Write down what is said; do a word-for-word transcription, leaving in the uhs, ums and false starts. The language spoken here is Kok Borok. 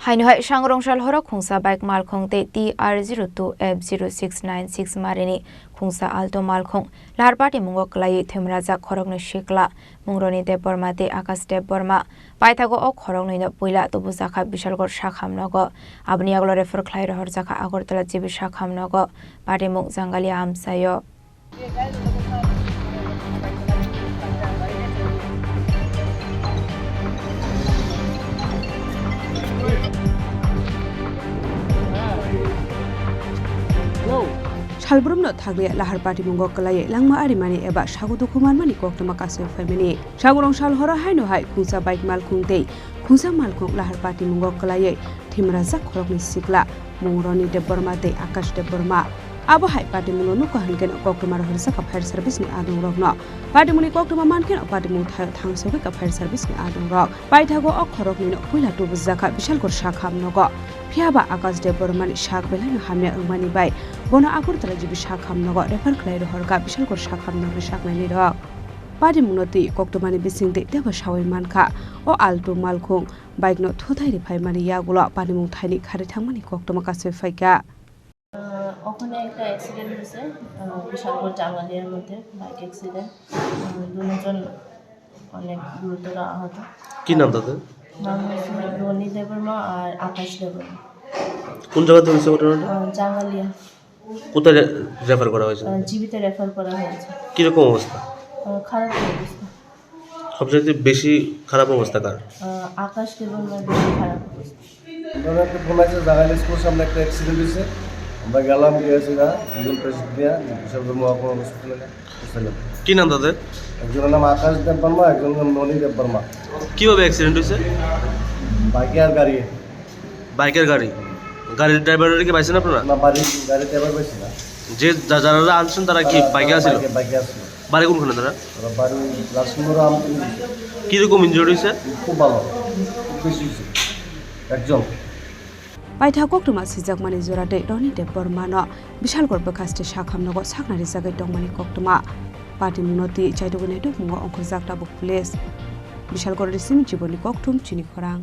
Haino hai Sangrongsal horo khungsa bike malkhung tei T R zero two F zero six nine six marini khungsa Alto malkhung lahar patimungo kwlaiwi thwimrajak khoroknwi sikla Mungroni Debbarma tei Akash Debbarma. Paithago o khoroknwino puila tubujakha Bishalgarh sakham nogo. Aboni yagulo refer khlai rohorjakha Agartala G B sakham nogo. Patimung Jangalia amchaio. Salbrumno thangwi lahar patimungo kwlaiwi langma arimani eba sago dukhu manmani koktwma kasui phaimani. Sagorong sal horo haino hai khungsa bike malkhung tei khungsa malkhung lahar patimungo kwlaiwi thwimrajak khoroknwi sikla Mungroni Debbarma tei Akash Debbarma. Abo hai patimungno nukha hwnkhe koktwma rohorjakha fire service ni adongrokno. Patimungni koktwma mankhe patimung thaio thangsogwi ka fire service ni adongrok. Paithago o khoroknwino puila tubujakha Bishalgarh sakham nogo. Phiyaba Akash Debbarmani sak belaino hamya wngmani bai bono Agartala G B sakham nogo refer khlai rohorkha Bishalgarh sakham nogni saknailirok. Patimungno twi koktwmani bisingtwi teibo saui mankha. O Alto malkhung bike no thuthai riphaimani yagulo patimung thaini kharwi thangmani koktwma kasui phaikha. আহ, ওখানে একটা অ্যাক্সিডেন্ট হয়েছে, আহ, বিশালগড় জাঙ্গালিয়ার মধ্যে bike accident. আহ, দুজন অনেক গুরুতর আহত। কি নাম তাদের? নাম হচ্ছে রনি দেববর্মা আর আকাশ দেববর্মা। কোন জায়গাতে হয়েছে ঘটনাটা? আহ, জাঙ্গালিয়া। কোথায় রে-, রেফার করা হয়েছে? আহ, জিবিতে রেফার করা হয়েছে। কিরকম অবস্থা? আহ, খারাপ অবস্থা। সবচেয়ে বেশি খারাপ অবস্থা কার? আহ, আকাশ দেববর্মার বেশি খারাপ অবস্থা। আমরা একটা ফোন আছে, জাগাইল স্কুল সামনে একটা অ্যাক্সিডেন্ট হয়েছে, আমরা গেলাম, গিয়েছি না, দুজন পেশেন্ট নিয়ে বিশালগড় মহকুমা হসপিটালে গেলাম। কি নাম তাদের? একজনের নাম আকাশ দেববর্মা, একজনের নাম ননী দেববর্মা। কিভাবে অ্যাক্সিডেন্ট হয়েছে? বাইকে আর গাড়ি। বাইকের গাড়ি? গাড়ির ড্রাইভারকে পাইছেন আপনারা? না, বাড়ি, গাড়ির ড্রাইভার পাইছি না। যে যা-, যারা আনছেন তারা কি তারা, বাইকে তারা আসছিল? বাইকে, বাইকে আসছিল। বাড়ি কোনখানে তারা? তারা বাড়ি লালসিংহ রাম। কিরকম ইনজুরি হয়েছে? খুব ভালো, খুব বেশি হয়েছে। একজন। Paitha koktwma sijakmani jora tei Roni Debbarmano Bishalgarh bwkhaste sakham nogo sakna rijagwi tongmani koktwma. Patimungno twi chaitugwi naitugmungo ongkhorjak tabuk police. Bishalgarh ni simi jiboni koktwm chini khorang.